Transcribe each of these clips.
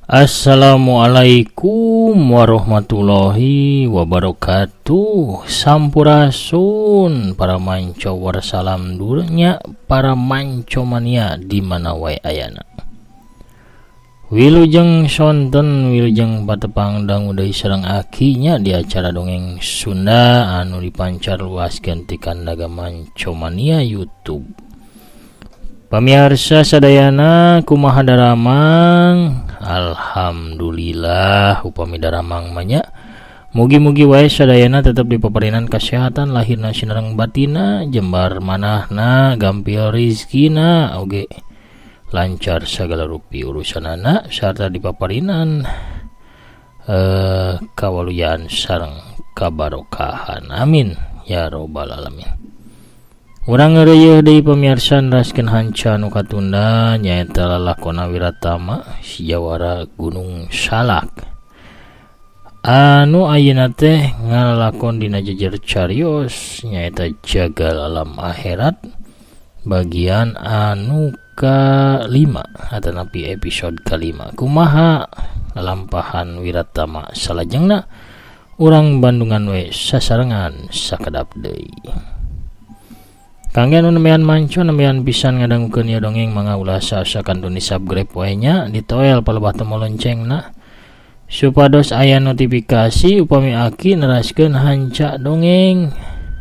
Assalamualaikum warahmatullahi wabarakatuh. Sampurasun para manco warsalam durnya para manco mania di mana wae ayana. Wilujeng sonten wilujeng patepang dangu deui sareng akinya di acara dongeng Sunda anu dipancar luaskeun ti kandaga Manco Mania YouTube. Pamiarsa sadayana kumaha daramang? Alhamdulillah upami daramang mah nya. Mugi-mugi wae sadayana tetep dipaparinan kasehatan lahirna sinareng batina, jembar manahna, gampil rizkina, oge lancar sagala rupi urusanana sarta dipaparinan kawaluyaan sareng kabarokahan. Amin ya robbal alamin. Urang ngeureuyeun deui pamiarsa neraskeun hanca nu katunda nyaeta lalakona Wiratama si jawara Gunung Salak anu ayeuna teh ngalalakon dina jejer carios nyaeta Jagal Alam Akhirat bagian anu ka-5 atanapi episode ka-5. Kumaha lalampahan Wiratama salajengna? Urang Bandungan we sasarengan sakedap deui. Kangge anu nembean manco nembean pisan ngadangukeun ieu dongeng mangga ulah asa-asa kantun di-subscribe wae nya, ditoel palebah tombol loncengna supados aya notifikasi upami aki neraskeun hanca dongeng.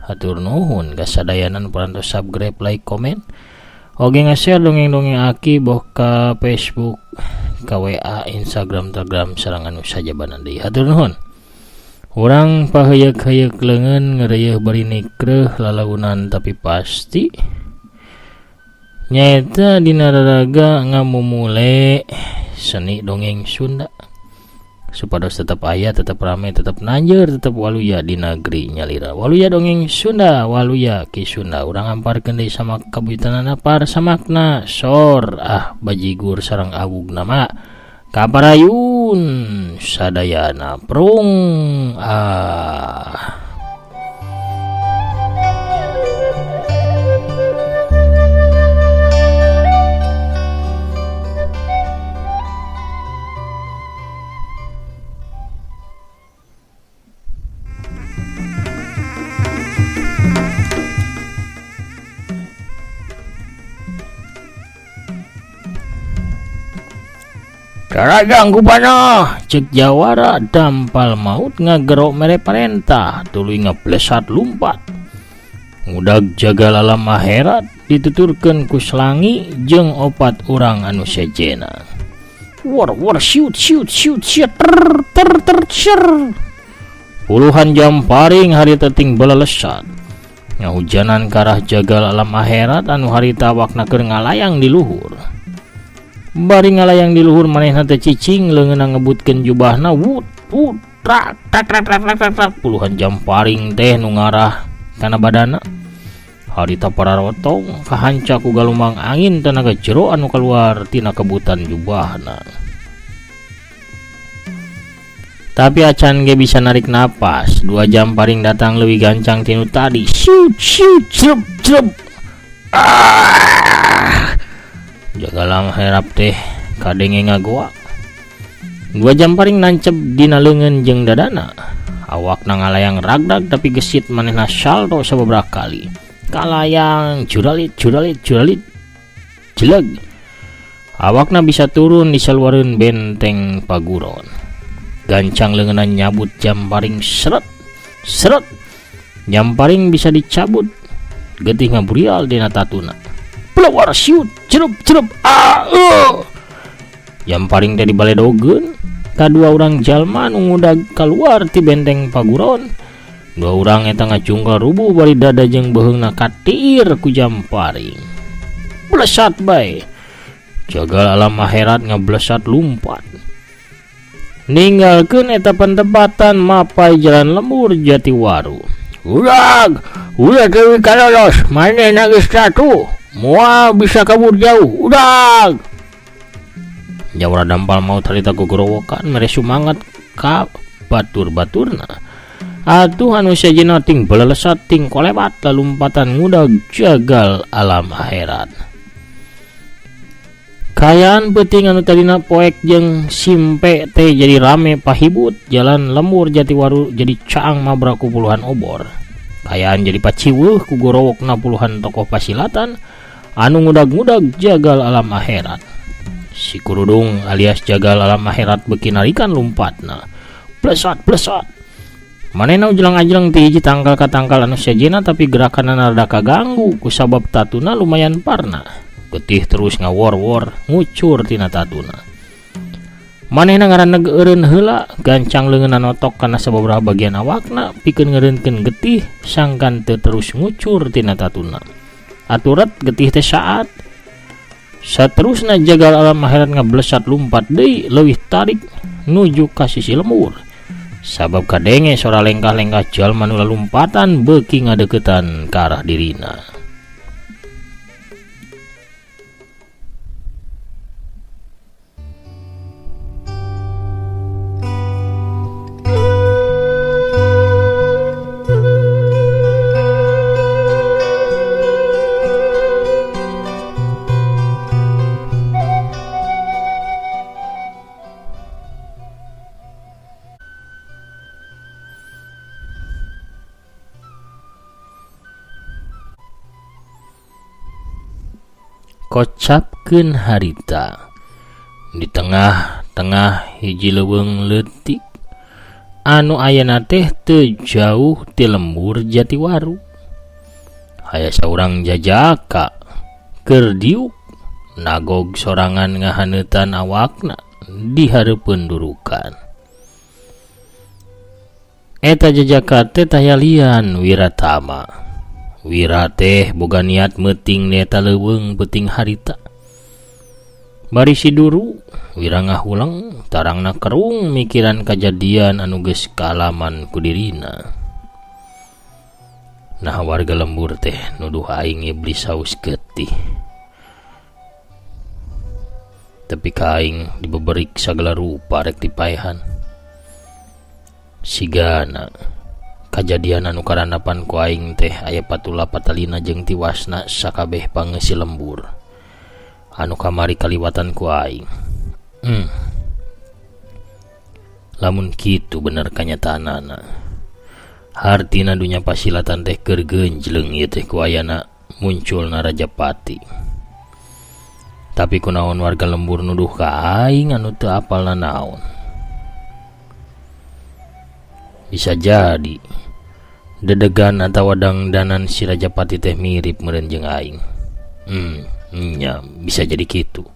Hatur nuhun ka sadayana nu parantos subscribe, like, komen, oge nga-share dongeng-dongeng aki boh ka Facebook, ka WA, Instagram, Telegram sareng anu sajabana deui. Hatur nuhun. Urang paheuyeuk-heuyeuk leungeun ngeureuyeun bari nikreuh lalaunan tapi pasti nyaeta dina raraga ngamumule seni dongeng Sunda supados tetep aya, tetep rame, tetep nanjeur, tetep waluya di negeri nyalira. Waluya dongeng Sunda, waluya Ki Sunda. Urang amparkeun deui sama kabuyutanana par samakna sor ah bajigur sareng awugna mah kaparayun sadayana prung ah. Karagang kupanah cek jawara dampal maut ngagerok mere parentah tuluy ngeblesat lumpat ngudag jagal alam akhirat dituturkeun ku selangi jeung opat urang anu sejena. War war siut siut siut siut ter ter ter ser. Puluhan jam paring harita ting belelesat ngahujanan karah jagal alam akhirat anu harita wakna keur ngalayang di luhur. Bari ngalayang di luhur manehna teh cicing leungeunna ngebutkeun jubahna wut wut trak trak trak trak trak trak. Puluhan jam paring teh nu ngarah kana badana harita pararotong kahanca ku galumang angin tenaga jero anu kaluar tina kebutan jubahna. Tapi acan ge bisa narik napas. 2 jam paring datang leuwih gancang tinu tadi. Siut siut jrep jrep. Ah! Jagalang herap teh kadenge ngagoa. 2 jam paring nancep dina leungeun jeung dadana. Awakna ngalayang ragdag tapi gesit manehna salto sababaraha kali. Kalayang juralit juralit juralit jeleg. Awakna bisa turun di saluareun benteng paguron. Gancang leungeunna nyabut jam paring seret seret. Jam paring bisa dicabut. Getih ngaburial dina tatuna. Pelawar siut cerup cerup ah. Jam paring teh dibaledogeun kadua urang jalma nu ngudag kaluar ti benteng paguron. 2 urang eta ngacungkal rubuh bari dada jeung beuheungna katir ku jam paring. Blesat bae. Jagal alam akhirat ngablesat lumpat. Ninggalkeun eta pentempatan mapai jalan lembur Jatiwaru. Ulag, ulah deui kalolos, manehna geus tatu. Moal bisa kabur jauh. Udag. Jawara dampal maut harita gogorowokan mere sumangat ka batur-baturna. Atuh anu sejenna ting belelesat ting kolewat lalumpatan ngudag jagal alam akhirat. Kaayaan peuting anu tadina poek jeung simpe teh jadi rame pahibut, jalan lembur Jatiwaru jadi caang mabrak ku puluhan obor. Kaayaan jadi paciweuh ku gorowokna puluhan tokoh pasilatan anu ngudag-ngudag jagal alam akhirat. Si Kurudung alias jagal alam akhirat beuki narikan lumpatna. Plesat plesat. Manehna ujlang-ajleng ti hiji tangkal ka tangkal anu sejenna tapi gerakanna rada kaganggu kusabab tatuna lumayan parna. Getih terus ngawor-wor ngucur tina tatuna. Manehna ngaraneg eureun heula, gancang leungeunna notok kana sababaraha bagian awakna pikeun ngeureunkeun getih sangkan teu terus ngucur tina tatuna. Aturet getih teh saat saterusna jagal alam akhirat ngablesat lumpat deui leuwih tarik nuju ka sisi lembur. Sabab kadenge sora lengkah-lengkah jalma nu lalumpatan beuki ngadeuketan ka arah dirina. Kocapkeun harita di tengah-tengah hiji leuweung leutik anu ayana teh teu jauh ti lembur Jatiwaru. Aya saurang jajaka keur diuk nagog sorangan ngahaneutan awakna di hareupeun durukan. Eta jajaka teh taya lian Wiratama. Wira teh boga niat meuting neta leuweung peuting harita. Bari si duru, Wira ngahuleng tarangna kerung mikiran kajadian anu geus kaalaman ku dirina. Nah warga lembur teh nuduh aing iblis haus getih. Tepi ka aing dibeberik sagala rupa rek dipaehan. Sigana kajadian anu karandapan ku aing teh aya patula patalina jeung tiwasna sakabeh pangeusi lembur anu kamari kaliwatan ku aing. Lamun kitu bener kanyataanana. Hartina dunya pasilatan teh keur genjleung ieu teh ku ayana munculna Rajapati. Tapi kunaon warga lembur nuduh ka aing anu teu apal nanaon. Bisa jadi dedegan atawa dangdanan si Rajapati teh mirip meureun jeung aing. Nya bisa jadi kitu.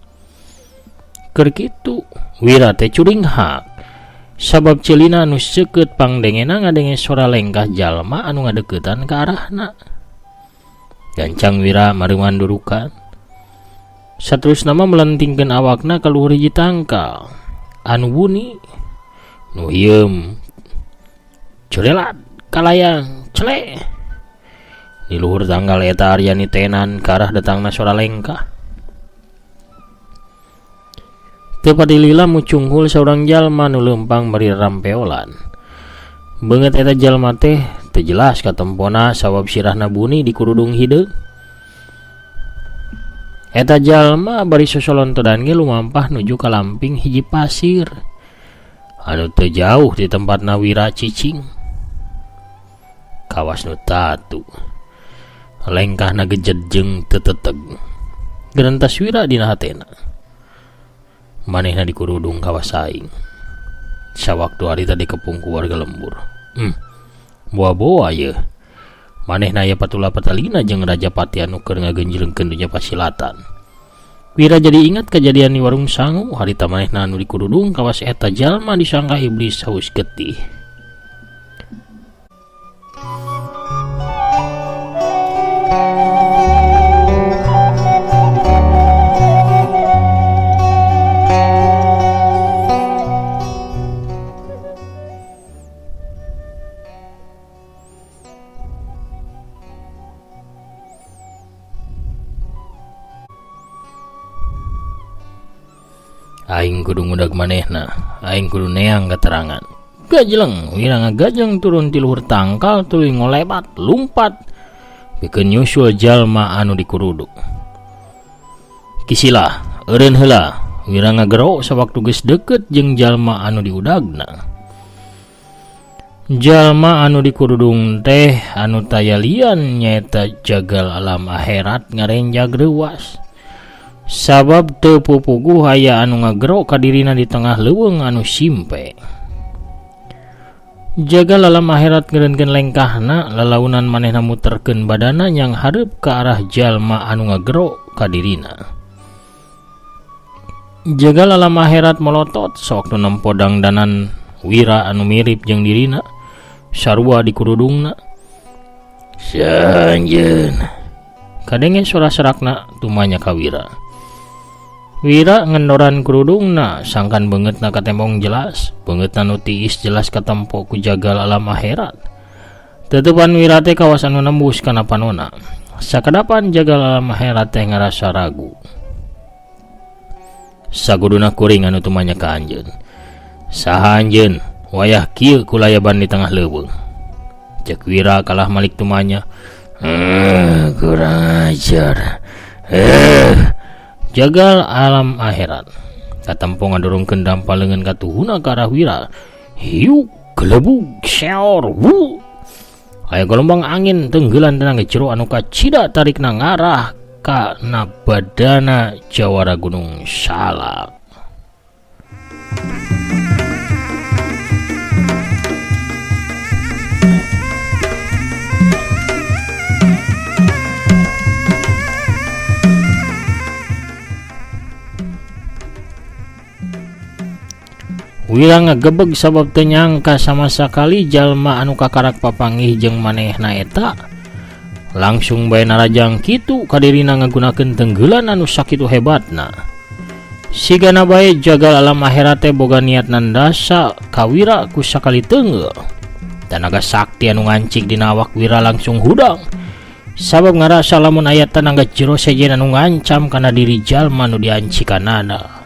Keur kitu Wira teh curinghak sabab ceulina anu seukeut pangdengena ngadenge sora lengkah jalma anu ngadeuketan ka arahna. Gancang Wira mareuman durukan. Saterusna mah melentingkeun awakna ka luhur hiji tangkal anu buni nu hieum curelat kalayang cele. Di luhur tanggal eta Aryani tenan ka arah datangna sora lengkah. Teu padilila mucunghul saurang jalma nu leumpang bari rampeolan. Beungeut eta jalma teh teu jelas katempona sabab sirahna buni di kurudung hideung. Eta jalma bari sosolontodan ge lumampah nuju ka lamping hiji pasir anu teu jauh di tempatna Wira cicing. Kawas nu tatu lengkahna gejed jeung teu teteg. Gerentas Wira dina hatena. Manehna dikurudung kawas aing. Sawaktu harita dikepung ku warga lembur. Boa-boa ye. Manehna aya patula patalina jeung Rajapati anu keur ngagenjlengkeun dunya pasilatan. Wira jadi ingat kejadian di warung sangu harita manehna anu dikurudung kawas eta jalma disangka iblis haus getih. Aing kudu ngudag manehna, aing kudu neang keterangan. Gajleng, Wira ngagajleng turun ti luhur tangkal tuluy ngolebat, lumpat pikeun nyusul jalma anu dikuruduk. Kisilah, Eureun heula, Wira ngagero sawaktu geus deukeut jeung jalma anu diudagna. Jalma anu dikurudung teh anu taya lian nyaeta jagal alam akhirat ngarenjag reuwas. Sabab teu pupuguh aya anu ngagero ka dirina di tengah leuweung anu simpe. Jagal alam akhirat ngeureunkeun lengkahna, lalaunan manehna muterkeun badana yang hareup ka arah jalma anu ngagero ka dirina. Jagal alam akhirat molotot sawaktu nempo dangdanan Wira anu mirip jeung dirina. Sarua di kurudungna. Seanjeun. Kadenge sora serakna tumanya ka Wira. Wira ngendoran kerudungna sangkan beungeutna katembong jelas, beungeutna nu tiis jelas katempo ku jagal alam akhirat. Tetepan Wira teh kawas anu nembus kana panona. Sakadapan jagal alam akhirat teh ngarasa ragu. Saguduna kuring anu tumanya ka anjeun. Saha anjeun? Wayah kieu kulayaban di tengah leuweung. Cek Wira kalah malik tumanya. Kurang ajar. Jagal alam akhirat. Katempo ngadorongkeun dampa leungeun katuhuna ka arah Wira. Hiuk gelebug seor wu. Aya gelombang angin tenggelan tenaga jero anu kacida tarikna ngarah ka na badana jawara Gunung Salak. Wira ngagebeg sabab teu nyangka sama sakali jalma anu kakarak papanggih jeung manehna eta. Langsung bae narajang kitu kadirina ngagunakeun tenggelan anu sakitu hebatna. Sigana bae jagal alam akhirat teh boga niat nandasa ka Wira ku sakali teungeul. Tanaga sakti anu ngancik dina awak Wira langsung hudang. Sabab ngarasa lamun aya tanaga jero sejen anu ngancam kana diri jalma nu diancikanana.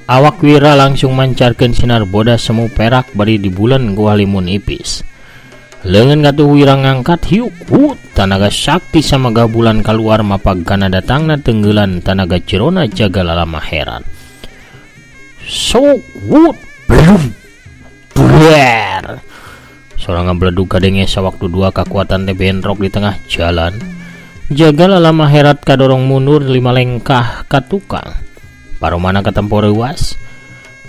Awak Wira langsung mancarkeun sinar bodas semu perak bari di bulan ku halimun ipis. Leungeun katuh Wira ngangkat hiuk wut tanaga sakti samaga bulan kaluar mapag kana datangna tenggelan tanaga jerona jagal alam akhirat. Sok wut belum buer. Sora ngabledug kadenge sawaktu dua kakuatan teh bentrok di tengah jalan. Jagal alam akhirat kadorong mundur 5 lengkah ka tukang. Paromana katempo reuas.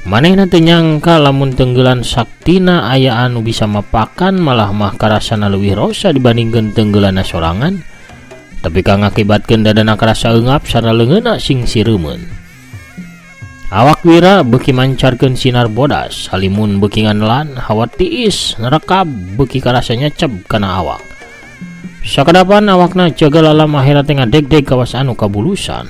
Manehna teu nyangka lamun tenggelan saktina aya anu bisa mapakan malah mah karasana leuwih rosa dibandingkeun tenggelanna sorangan. Tapi ka ngakibatkeun dadana karasa eungap sarta leungeunna sing sireumeun. Awak Wira beuki mancarkeun sinar bodas, halimun beuki nganelan, hawa tiis nerekab beuki karasa nyeceb kana awak. Sakadapan awakna jagal alam akhirat teh ngadegdeg kawas anu kabulusan.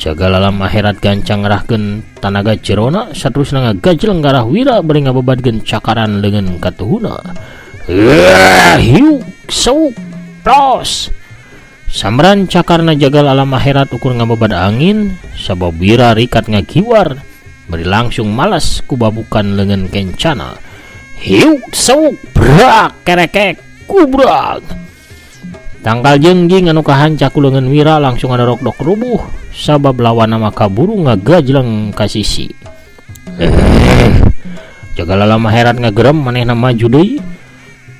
Jagal alam akhirat gancang ngerahkeun tanaga jerona saterusna ngagajleng ka arah Wira bari ngabebadkeun cakaran leungeun katuhuna. Hiuk sauk pros. Samran cakarna jagal alam akhirat ukur ngabebad angin sabab Wira rikat ngagiwar bari langsung malas kubabukan leungeun kencana. Hiuk sauk brak kerekek kubrak. Tangkal jengging anu kahanca ku leungeun Wira langsung ngadorok-dok rubuh sabab lawan mah kaburu ngagajleng ka sisi. Jagal alam akhirat ngagerem manehna maju deui.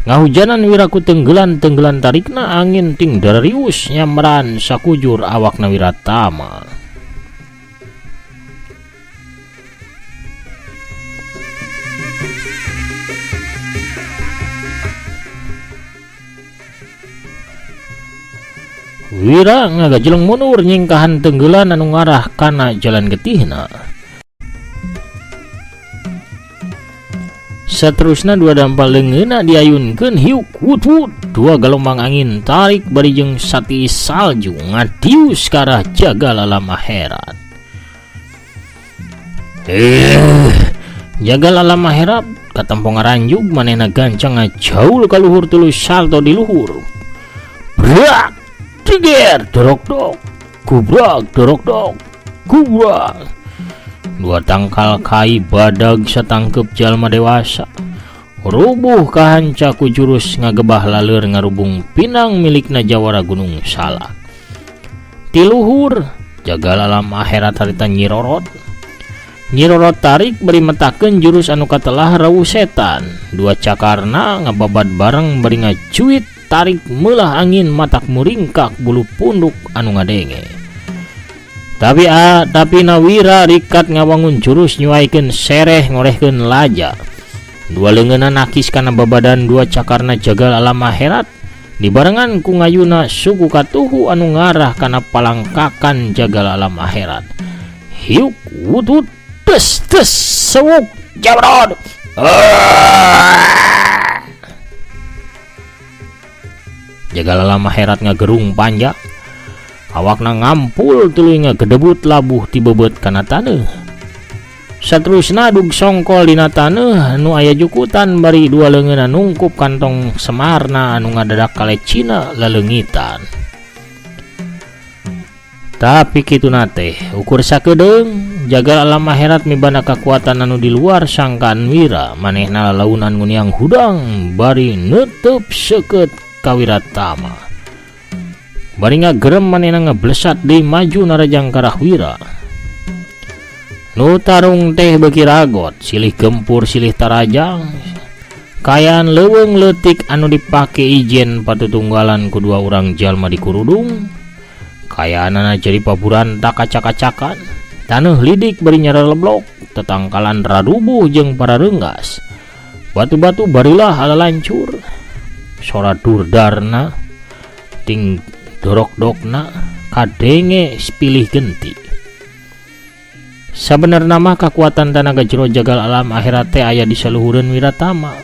Ngahujanan Wira ku tenggelan-tenggelan tarikna angin ting darius nyamran sakujur awakna Wira tama. Wira ngagajeleng mundur nyingkahan tenggelan anu ngarah kana jalan getihna. Saterusna dua dampal leungeunna diayunkeun hiuk wut wut dua gelombang angin tarik bari jeung sati salju ngadius ka arah jagal alam akhirat. Jagal alam akhirat katempo ngaranjug manehna gancang ngajaul ka luhur tuluy salto di luhur. Brak! Tiger dorok dok kubrak dorok dok kubrak. Dua tangkal kai badag satangkep jalma dewasa. Rubuh kahanca ku jurus ngagebah laleur ngarubung pinang milikna Jawara Gunung Salak. Tiluhur jagal alam akhirat harita nyirorot. Nyirorot tarik bari metakeun jurus anu katelah rawuh setan. Dua cakarna ngababad bareng bari ngacuit tarik meulah angin matak muringkak bulu punduk anu ngadenge. Tapi nawira rikat ngawangun jurus nyuaikeun sereh ngorehkeun laja. Dua leungeunna nakis kana babadan dua cakarna jagal alam akhirat dibarengan ku ngayuna suku katuhu anu ngarah kana palangkakan jagal alam akhirat. Hiuk wutut tes tes sewuk jabrod. Jagal alam akhirat ngagerung panjang. Awakna ngampul tuluy ngagedebut labuh tibebet kana taneuh. Saterusna dug songkol dina taneuh nu aya jukutan bari dua leungeunna nungkup kantong semarna anu ngadadak kalecina laleungitan. Tapi kituna teh ukur sakedeung jagal alam akhirat mibana kakuatan anu di luar sangkaan Wira manehna lalaunan nguniang hudang bari neuteub seukeut ka Wiratama. Bari ngagerem manehna ngablesat deui maju narajang ka arah Wira. Nu tarung teh beuki ragot, silih gempur silih tarajang. Kaayaan leuweung leutik anu dipake ijen patutunggalan ku dua urang jalma di kurudung. Kayaanana jadi paburantak kacak-kacakan. Taneuh lidik bari nyareleblok, tetangkalan rarubuh jeung para reunggas. Batu-batu barilah alalancur. Sora durdarna ting dorok-dokna kadenge sepilih genti. Sabenerna mah kakuatan tanaga jero jagal alam akhirat teh aya di saluhureun Wiratama.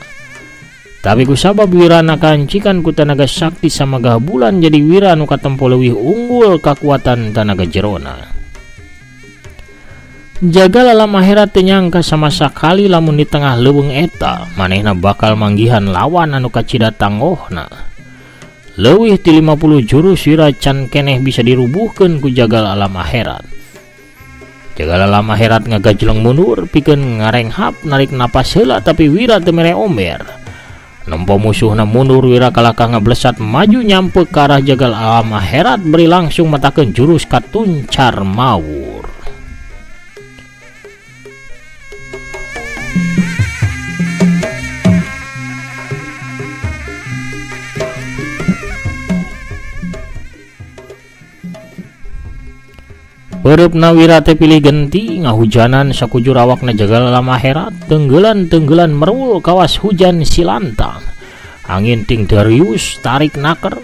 Tapi kusabab Wirana kancikan ku tanaga sakti samagah bulan jadi Wira nu katempo leuwih unggul kakuatan tanaga jerona. Jagal alam akhirat teu nyangka sama sakali lamun di tengah leuweung eta manehna bakal manggihan lawan anu kacida tanggohna. Leuwih ti 50 jurus Wira can keneh bisa dirubuhkeun ku jagal alam akhirat. Jagal alam akhirat ngagajleng mundur pikeun ngarenghap narik napas heula tapi Wira teu mere omber. Nempo musuhna mundur Wira kalakah ngablesat maju nyampe ka arah jagal alam akhirat beri langsung matakeun jurus katuncar mawur. Pereupna Wira teh pilih genti ngahujanan sakujur awakna jagal alam akhirat tenggelan-tenggelan merul kawas hujan silantang. Angin ting darius tarik naker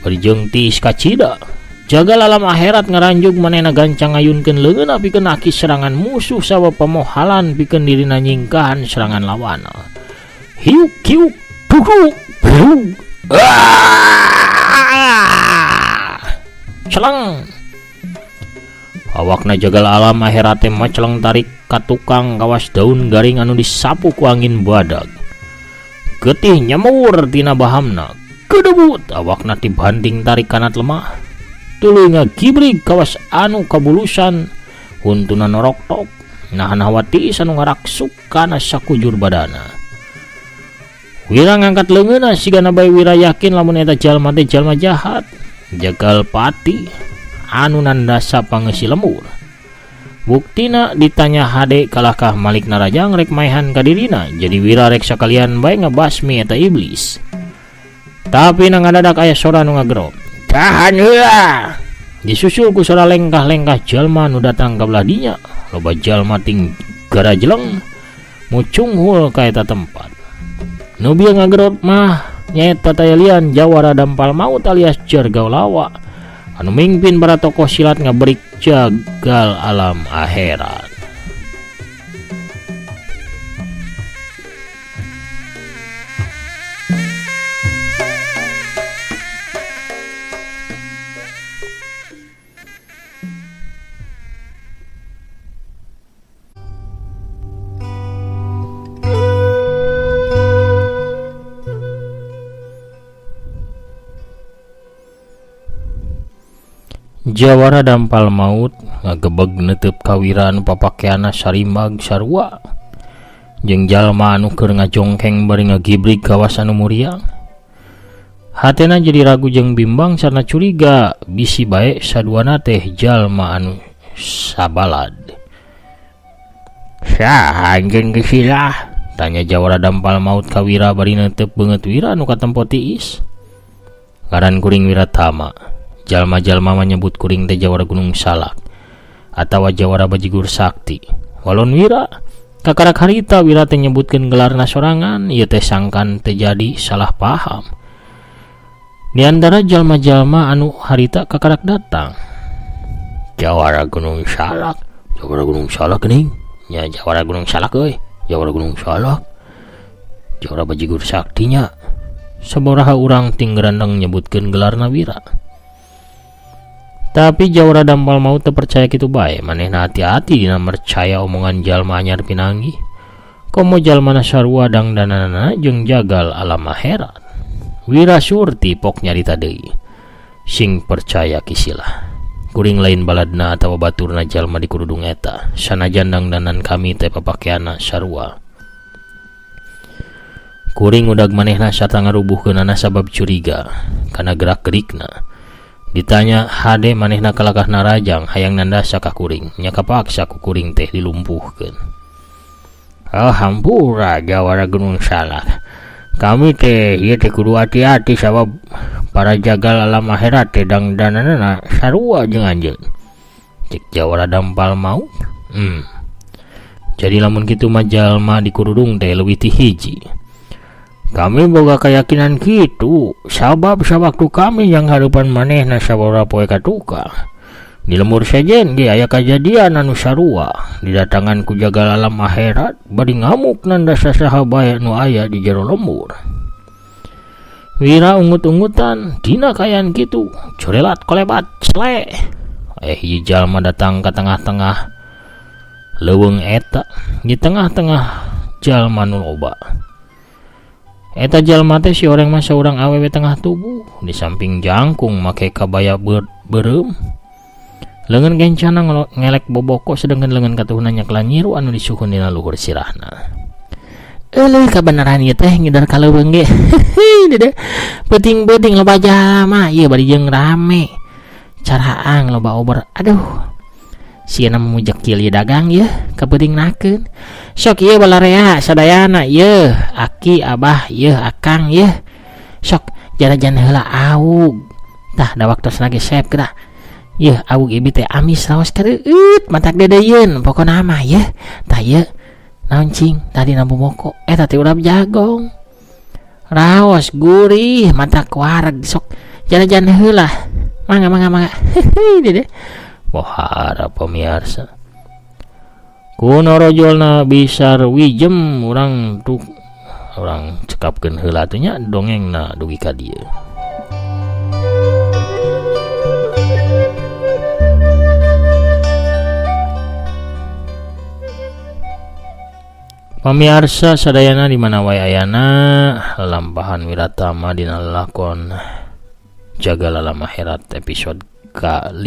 bari jeung tiis kacida. Jagal alam akhirat ngaranjug manehna gancang ngayunkeun leungeunna pikeun akis serangan musuh sabab pamohalan pikeun dirina nyingkahan serangan lawanna. Hiuk hiuk duduk brug. Celeng. Awakna jagal alam akhirat teh maceleng tarik ka tukang kawas daun garing anu disapu ku angin badag. Getih nyemur tina bahamna. Kedebut awakna tibanting tarik kana lemah. Tuluy ngagibrig kawas anu kabulusan huntuna noroktok nahan hawa tiis anu ngaraksuk kana sakujur badana. Wira ngangkat leungeunna sigana bae Wira yakin lamun eta jalma teh jalma jahat. Jagal pati anu nandasa pangeusi lembur. Buktina ditanya hade kalahkah Malik Narajang rek maehan ka dirina, jadi Wira rek sakalian bae ngebasmi eta iblis. Tapi na ngadadak aya sora nu ngagero. Tahan heula. Disusul ku sora lengkah-lengkah jalma nu datang ka belah dinya. Loba jalma ting garajleng mucunghul ka eta tempat. Nu bieu ngagerot mah nyaeta tayalian jawara dampal maut alias Jargau Lawa anu mingpin para tokoh silat ngaberik jagal alam akhirat. Jawara dampal maut ngagebeg neuteub ka Wira anu papakeanna sarimag sarua. Jeung jalma anu keur ngajongkeng bari ngagibrig kawas anu muriang. Hatena jadi ragu jeung bimbang sarna curiga bisi bae saduana teh jalma anu sabalad. Saha anjeun gesilah? Tanya jawara dampal maut ka Wira bari neuteup beungeut Wira anu katempo tiis. Ngaran kuring Wiratama. Jalma-jalma mah nyebut kuring teh jawara Gunung Salak atawa jawara Bajigur Sakti. Walon Wira kakarak harita Wira teh nyebutkeun gelarna sorangan, ieu teh sangkan teh jadi salah paham. Di antara jalma-jalma anu harita kakarak datang. Jawara Gunung Salak, Jawara Gunung Salak geuning. Nya Jawara Gunung Salak euy, Jawara Gunung Salak. Jawara Bajigur Sakti nya. Sabaraha urang tinggerandeng nyebutkeun gelarna Wira. Tapi Jawara dampal maut teu percaya kitu bae, manehna hati-hati dina mercaya omongan jalma anyar pinanggih. Komo jalmana sarua dangdananana jeung jagal alam akhirat. Wira Surti pok nyarita deui. Sing percaya kisilah. Kuring lain baladna atawa baturna jalma di kurudung eta, sanajan dangdanan kami teh papakeanna sarua. Kuring udag manehna sarta ngarubuhkeunana sabab curiga kana gerak-gerikna. Ditanya hade manehna kalakah narajang hayang nandasa ka kuring, nya kapaksa ku kuring teh dilumpuhkeun. Ah hampura Jawara Gunung Salak. Kami teh ieu teh kudu hati-hati sabab para jagal alam akhirat teh dangdananana sarua jeung anjeun. Cek Jawara dampal maut. Jadi lamun kitu mah jalma di kurudung teh leuwih ti hiji. Kami boga keyakinan kitu sabab sawaktu kami yang hareupan manehna sabaraha poe ka tukang. Di lembur sejen ge aya kajadian anu sarua didatangan ku jagal alam akhirat bari ngamuk nanda sasaha bae nu aya di jero lembur. Wira ungut-ungutan dina kaayaan kitu corelat kolebat sle. Hiji jalma datang ka tengah-tengah leuweung eta di tengah-tengah jalma nu loba. Eta jalma teh si oreng mah saurang awewe tengah tubuh di samping jangkung make kabaya beureum. Leungeun gencana ngelek boboko sedengkeun leungeun katuhna nyakla nyiru anu disuhun dina luhur sirahna. Euleuh kabeneran ieu teh ngidar ka leuweung ge. Dede peuting-peuting loba jalma ieu bari jeung rame. Caraang loba ober. Aduh. Sieuna mujekil ieu dagang ieu kapeutingnakeun. Sok ieu balarea sadayana ieu aki abah ieu akang ieu. Sok jarajan heula aug. Tah da waktosna ge sep geura. Ieu aug ibi teh amis raos kareueut matak dedeyeun pokona mah ieu. Tah ieu naon cing tadi na boboko eta teh urap jagong. Raos gurih matak wareg sok jarajan heula. Mangga mangga mangga. Hehe dede. Bohara pemirsa. Kuno rojolna bisar wijem urang tuk urang cekapkeun heula teh nya dongengna dugi ka dieu. Pamiarsa sadayana di mana wae ayana lampahan Wiratama dina lakon Jagal Alam Akhirat episode ka-5.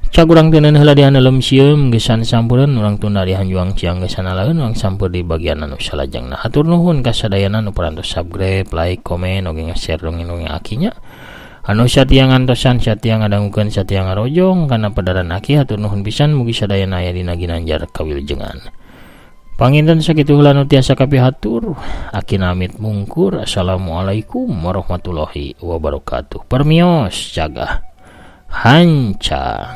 Cag urang teu heula di haneuleum sieum gesan sampureun urang tunda di hanjuang ciang gesan alaeun urang sampeur di bagian anu salajengna. Hatur nuhun ka sadayana nu parantos subscribe, like, komen oge nge-share dongeng-dongeng akinya. Anu satia ngantosan, satia ngadangukeun, satia ngarojong kana padaran aki hatur nuhun pisan mugi sadayana aya dina ginanjar kawilujengan. Panginten sakitu heula nu tiasa kapihatur. Aki namit mungkur. Assalamualaikum warahmatullahi wabarakatuh. Permios cagah hanca.